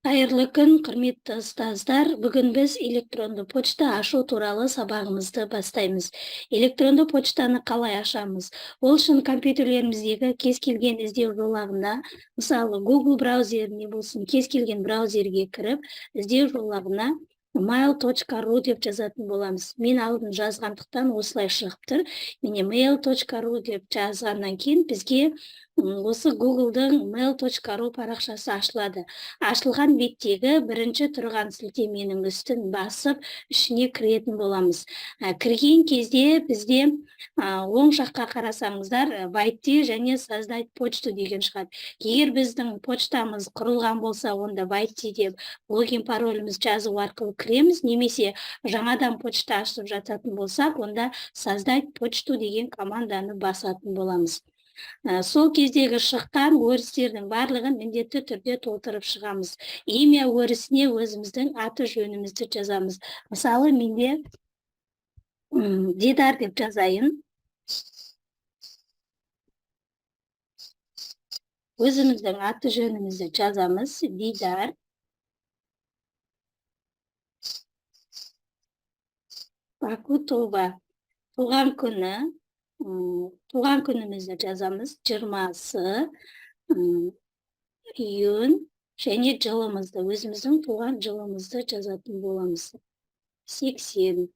Қайырлы күн, құрметті ұстаздар! Бүгін біз электронды почта ашу туралы сабағымызды бастаймыз. Электронды почтаны қалай ашамыз? Ол үшін компьютерлеріміздегі кез келген іздеу жолағына, мысалы, Google браузеріне болсын, кез келген браузерге кіріп, іздеу жолағына mail.ru деп жазатын боламыз. Мен алдын жазғандықтан, осылай шығып тұр. Міне, mail.ru деп жазғаннан кейін бізге осы Google'дың mail.ru парақшасы ашылады. Ашылған беттегі бірінші тұрған сілтеменің үстін басып, ішіне кіретін боламыз. Кірген кезде бізде оң жаққа қарасаңыздар, «Войти» және «Создать почту» деген шығады. Егер біздің почтамыз құрылған болса, онда «Войти» деп логин, пароліміз жазу арқылы кіреміз немесе жаңадан почта ашып жататын болсақ, онда «Создать почту» деген команданы басатын боламыз. Сол кездегі шыққан өрістердің барлығын міндетті түрде толтырып шығамыз. «Имя» өрісіне өзіміздің аты жөнімізді жазамыз. Мысалы, менде Дидар деп жазайын. Өзіміздің аты жөнімізді жазамыз. Дидар Бакутова. Туған күні, туған күнімізді жазамыз, 20 июнь, және жылымызды, өзіміздің туған жылымызды жазатын боламыз, 80.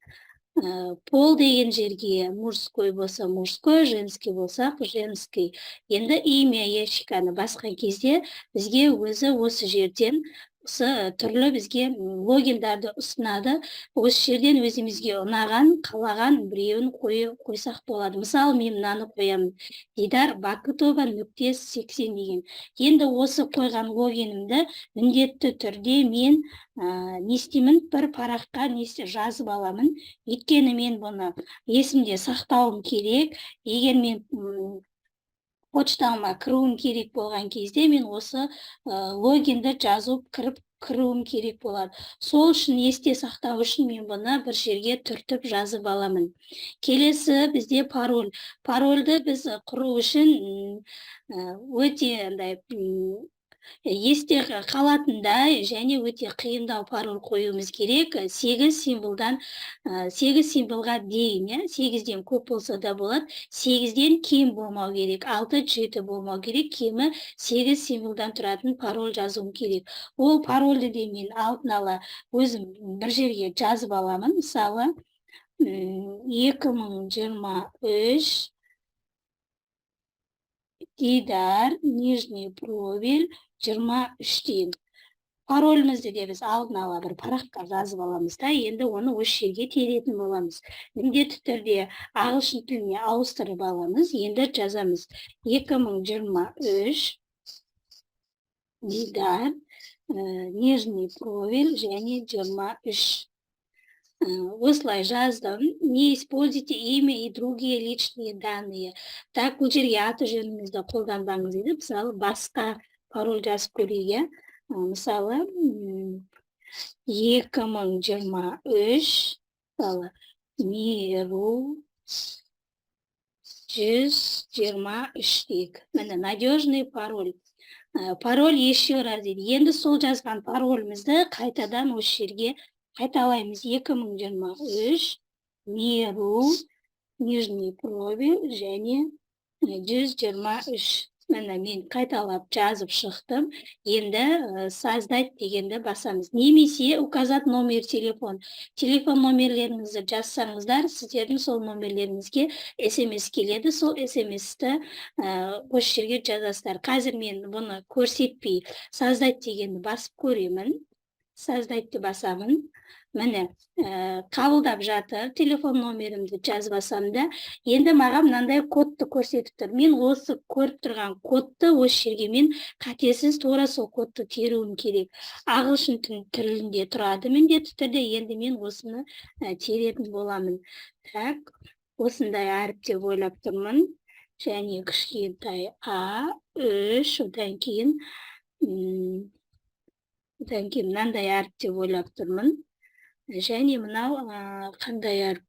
«Пол» деген жерге мужской болса, мужской, женский болсақ, женский. Енді «Имя» ящиканы басқан кезде бізге өзі осы жерден осы түрлі бізге логиндарды ұсынады. Осы жерден өзімізге ұнаған, қалаған біреуін қойсақ болады. Мысалы, мен мынаны қоямын: Дидар Бакытова нүкте 80 деген. Енді осы қойған логинімді міндетті түрде мен не істеймін? Бір параққа не жазып аламын, өйткені мен бұны есімде сақтауым керек. Егер мен почтама кіруім керек болған кезде, мен осы логинді жазып кіруім керек болады. Сол үшін, есте сақтау үшін мен бұны бір жерге түртіп жазып аламын. Келесі бізде пароль. Парольді біз құру үшін өте андай есте қалатындай және өте қиындау пароль қоюымыз керек. Сегіз символдан, сегіз символға дейін, иә, сегізден көп болса да болады, сегізден кем болмау керек, алты, жеті болмау керек. Кемі сегіз символдан тұратын пароль жазуым керек. Ол парольді де мен алдын ала өзім бір жерге жазып аламын. Мысалы, 2023 Дидар нижний пробел 23 дейін. Паролімізді де біз алдын ала бір параққа жазып аламыз да, енді оны осы жерге теретін боламыз. Міндетті түрде ағылшын тіліне ауыстырып аламыз. Енді жазамыз: 2023 Дидар нижний пробел және 23. Осылай жаздым. «Не используйте имя и другие личные данные». Так, бұл жерге аты жөніңізді қолданбаңыз дейді. Мысалы, басқа пароль жазып көрейік, иә. Мысалы, 2023, мысалы, Миру 123 дейік. Міне, надежный пароль. «Пароль еще раз» дейді. Енді сол жазған паролімізді қайтадан осы жерге қайталаймыз: 2023 Миру нижний пробел және 123. Міне, мен қайталап жазып шықтым. Енді «Создать» дегенді басамыз немесе «Указать номер телефон». Телефон номерлеріңізді жазсаңыздар, сіздердің сол номерлеріңізге СМС келеді. Сол СМС-ті осы жерге жазасыздар. Қазір мен бұны көрсетпей, «Создать» дегенді басып көремін. «Создать» басамын. Міне, қабылдап жатыр. Телефон номерімді жазбасам да, енді маған мынандай кодты көрсетіп тұр. Мен осы көріп тұрған кодты осы жерге мен қатесіз тура сол кодты теруім керек. Ағылшын тілінде тұрады міндетті түрде. Енді мен осыны теретін боламын. Так, осындай әріп деп ойлап тұрмын және кішкентай а, үш, одан кейін мынандай әріп деп ойлап тұрмын және мынау қандай әріп?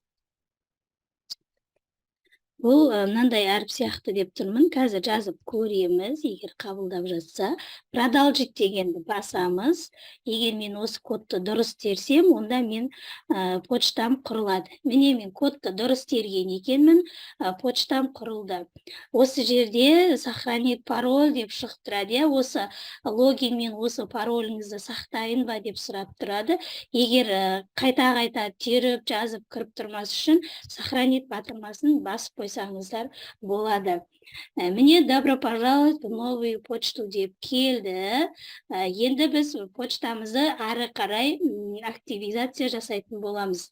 Бұл мынандай әріп сияқты деп тұрмын. Қазір жазып көреміз, егер қабылдап жатса. «Продолжить» дегенді басамыз. Егер мен осы кодты дұрыс терсем, онда мен почтам құрылады. Міне, мен кодты дұрыс терген екенмін, почтам құрылды. Осы жерде «Сохранить пароль» деп шығып тұрады, иә. Осы логин мен осы пароліңізді сақтайын ба деп сұрап тұрады. Егер қайта қайта теріп, жазып кіріп тұрмас үшін «Сохранить» батырмасын басып қойсаңыздар болады. Міне, «Добро пожаловать в новую почту» деп келді. Енді біз почтамызды ары қарай активизация жасайтын боламыз.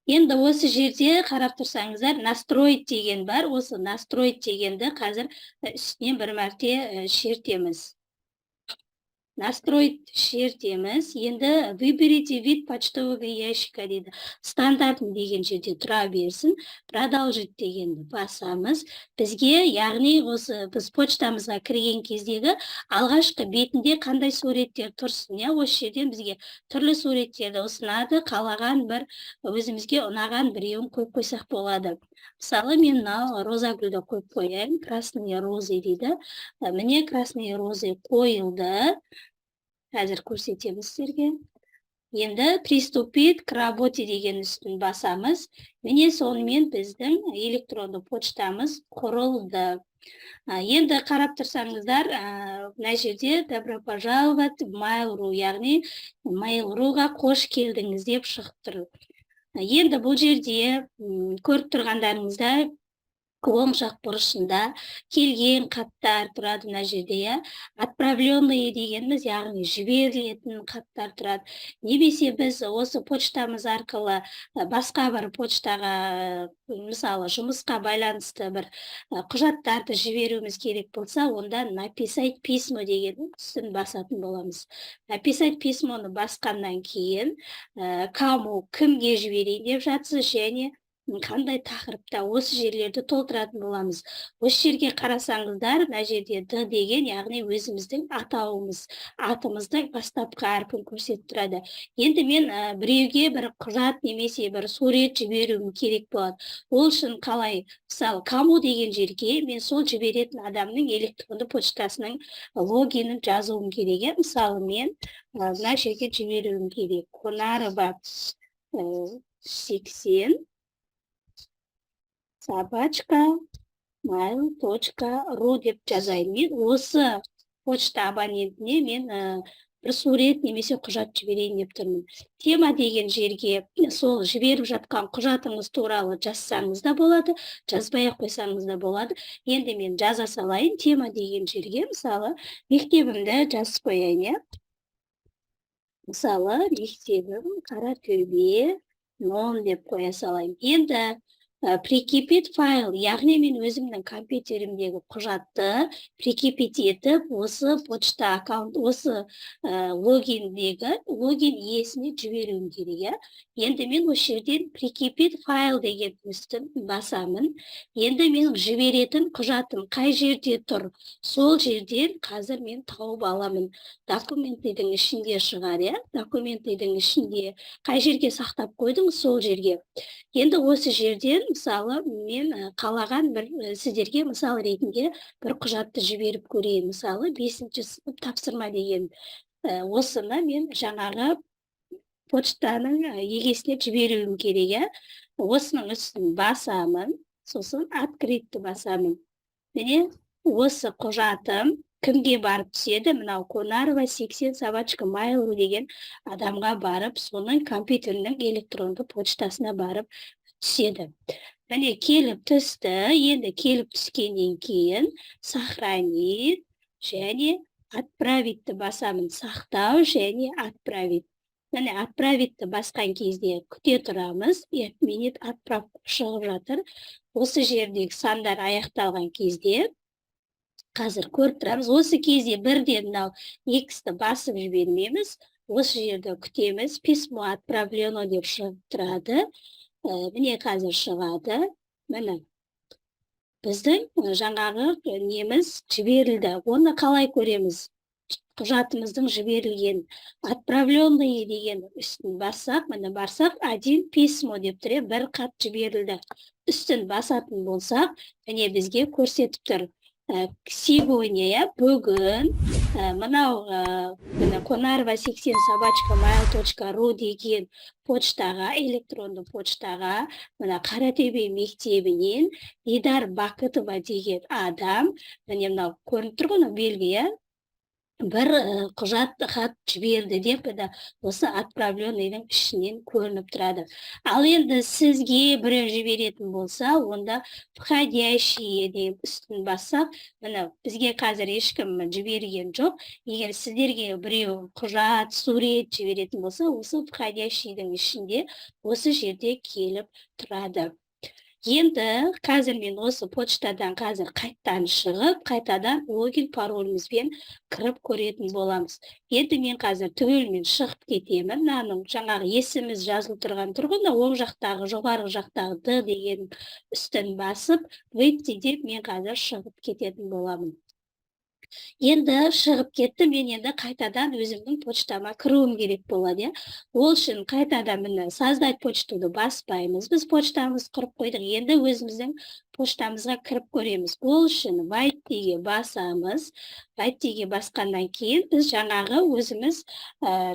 Енді осы жерде қарап тұрсаңыздар, «Настроить» деген бар. Осы «Настроить» дегенді қазір үстінен бір мәрте шертеміз. «Настроить» шертеміз. Енді «Выберите вид почтового ящика» дейді. «Стандартный» деген жерде тұра берсін. «Продолжить» дегенді басамыз. Бізге, яғни, осы біз почтамызға кірген кездегі алғашқы бетінде қандай суреттер тұрсын, иә. Осы жерден бізге түрлі суреттерді ұсынады. Қалаған бір өзімізге ұнаған біреуін қойып қойсақ болады. Мысалы, мен мынау роза гүлді қойып қояйын. «Красные розы» дейді. Міне, «Красные розы» қойылды. Қазір көрсетемін сіздерге. Енді «Приступить к работе» деген үстін басамыз. Міне, сонымен біздің электронды почтамыз құрылды. Енді қарап тұрсаңыздар, мына жерде «Добро пожаловать в Mail.ru», яғни Mail.ru-ға қош келдіңіз деп шығып тұр. Енді бұл жерде көріп тұрғандарыңыздай, оң жақ бұрышында келген хаттар тұрады мына жерде, иә. «Отправленные» дегеніміз, яғни жіберілетін хаттар тұрады. Немесе біз осы почтамыз арқылы басқа бір почтаға, мысалы, жұмысқа байланысты бір құжаттарды жіберуіміз керек болса, онда «Написать письмо» деген үстін басатын боламыз. «Написать письмо» ны басқаннан кейін «Кому», кімге жіберейін деп жатсыз және қандай тақырыпта, осы жерлерді толтыратын боламыз. Осы жерге қарасаңыздар, мына жерде «Д» деген, яғни өзіміздің атауымыз, атымыздың бастапқы әрпін көрсетіп тұрады. Енді мен біреуге бір құжат немесе бір сурет жіберуім керек болады. Ол үшін қалай? Мысалы, «Кому» деген жерге мен сол жіберетін адамның электронды почтасының логинін жазуым керек, иә. Мысалы, мен мына жерге жіберуім керек: konarova80@mail.ru деп жазайын. Мен осы почта абонентіне мен бір сурет немесе құжат жіберейін деп тұрмын. «Тема» деген жерге сол жіберіп жатқан құжатыңыз туралы жазсаңыз да болады, жазбай ақ қойсаңыз да болады. Енді мен жаза салайын. «Тема» деген жерге, мысалы, мектебімді жазып қояйын, иә. Мысалы, мектебім Қаратөбе нон деп қоя салайын. Енді «Прикрепить файл», яғни мен өзімнің компьютерімдегі құжатты прикрепить етіп, осы почта аккаунт, осы логиндегі логин иесіне жіберуім керек, иә. Енді мен осы жерден «Прикрепить файл» деген үстін басамын. Енді менің жіберетін құжатым қай жерде тұр, сол жерден қазір мен тауып аламын. «Документы» дің ішінде шығар, иә. «Документы» дің ішінде қай жерге сақтап қойдың, сол жерге. Енді осы жерден, мысалы, мен қалаған бір сіздерге мысал ретінде бір құжатты жіберіп көрейін. Мысалы, бесінші сынып тапсырма деген, осыны мен жаңағы почтаның егесіне жіберуім керек, иә. Осының үстін басамын, сосын «Открыть» ті басамын. Міне, осы құжатым кімге барып түседі? Мынау konarova80@mail деген адамға барып, соның компьютерінің электронды почтасына барып түседі. Міне, келіп түсті. Енді келіп түскеннен кейін «Сохранить» және «Отправить» ті басамын. Сақтау және «Отправить». Міне, «Отправить» ті басқан кезде күте тұрамыз. «Отменить отправку» шығып жатыр. Осы жердегі сандар аяқталған кезде қазір көріп тұрамыз. Осы кезде бірден мынау иксті басып жібермейміз, осы жерде күтеміз. «Письмо отправлено» деп шығып тұрады. Міне, қазір шығады. Міне, біздің жаңағы неміз жіберілді. Оны қалай көреміз? Құжатымыздың жіберілген. «Отправленные» деген үстін бассақ, міне, барсақ, «один письмо» деп тұр, иә, бір хат жіберілді. Үстін басатын болсақ, міне, бізге көрсетіп тұр: сегодня, иә, бүгін, мынау, міне, konarova80@mail.ru деген почтаға, электронды почтаға, мына Қаратөбе мектебінен Дидар Бақытова деген адам, міне, мынау көрініп тұр ғой, мынау белгі, иә, бір құжат, хат жіберді деп, міне, осы «Отправленный» дың ішінен көрініп тұрады. Ал енді сізге біреу жіберетін болса, онда «Входящие» деген үстін бассақ, міне, бізге қазір ешкім жіберген жоқ. Егер сіздерге біреу құжат, сурет жіберетін болса, осы «Входящий» дің ішінде, осы жерде келіп тұрады. Енді қазір мен осы почтадан қазір қайттан шығып, қайтадан логин, паролімізбен кіріп көретін боламыз. Енді мен қазір түгелімен шығып кетемін. Мынаның жаңағы есіміміз жазылып тұрған тұр ғой, мына оң жақтағы, жоғарғы жақтағы «Д» деген үстін басып, «Выйти» деп мен қазір шығып кететін боламын. Енді шығып кеттім. Мен енді қайтадан өзімнің почтама кіруім керек болады, иә. Ол үшін қайтадан, міне, «Создать почту» ды баспаймыз. Біз почтамызды құрып қойдық. Енді өзіміздің почтамызға кіріп көреміз. Ол үшін «Войти» ге басамыз. «Войти» ге басқаннан кейін біз жаңағы өзіміз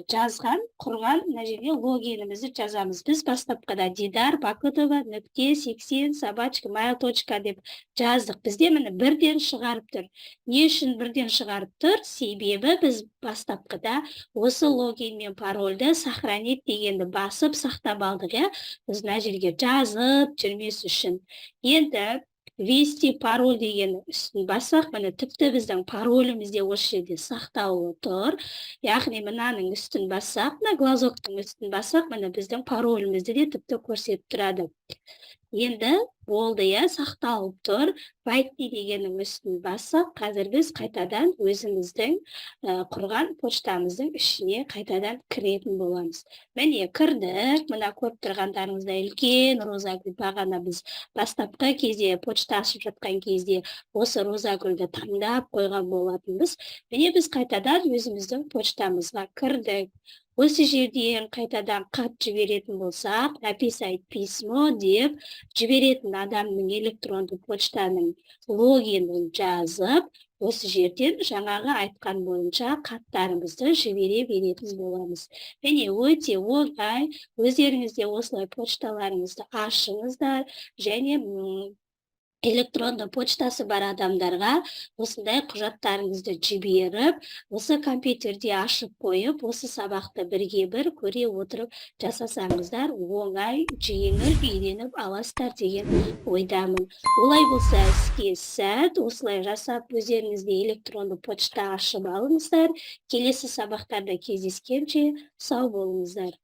жазған, құрған мына жерге логинімізді жазамыз. Біз бастапқыда didarbakытова.80@mail. деп жаздық. Бізде, міне, бірден шығарып тұр. Не үшін бірден шығарып тұр? Себебі біз бастапқыда осы логин мен парольді «Сохранить» дегенді басып, сақтап алдық, иә, біз мына жерге жазып жүрмес үшін. Енді «Ввести пароль» деген үстін бассақ, міне, тіпті біздің пароліміз де осы жерде сақтаулы тұр. Яғни мынаның үстін бассақ, мына глазок тың үстін бассақ, міне, біздің паролімізді де тіпті көрсетіп тұрады. Енді болды, иә, сақталып тұр. «Войти» дегеннің үстін бассақ, қазір біз қайтадан өзіміздің құрған почтамыздың ішіне қайтадан кіретін боламыз. Міне, кірдік. Мына көріп тұрғандарыңыздай, үлкен роза гүл. Бағана біз бастапқы кезде, почта ашып жатқан кезде, осы роза гүлді таңдап қойған болатынбыз. Міне, біз қайтадан өзіміздің почтамызға кірдік. Осы жерден қайтадан хат жіберетін болсақ, «Написать письмо» деп, жіберетін адамның электронды почтаның логинін жазып, осы жерден жаңағы айтқан бойынша хаттарымызды жібере беретін боламыз. Міне, өте оңай. Өздеріңіз де осылай почталарыңызды ашыңыздар және электронды почтасы бар адамдарға осындай құжаттарыңызды жіберіп, осы компьютерде ашып қойып, осы сабақты бірге бір көре отырып жасасаңыздар, оңай, жеңіл үйреніп аласыздар деген ойдамын. Олай болса, іске сәт! Осылай жасап, өздеріңіз де электронды почта ашып алыңыздар. Келесі сабақтарда кездескенше, сау болыңыздар!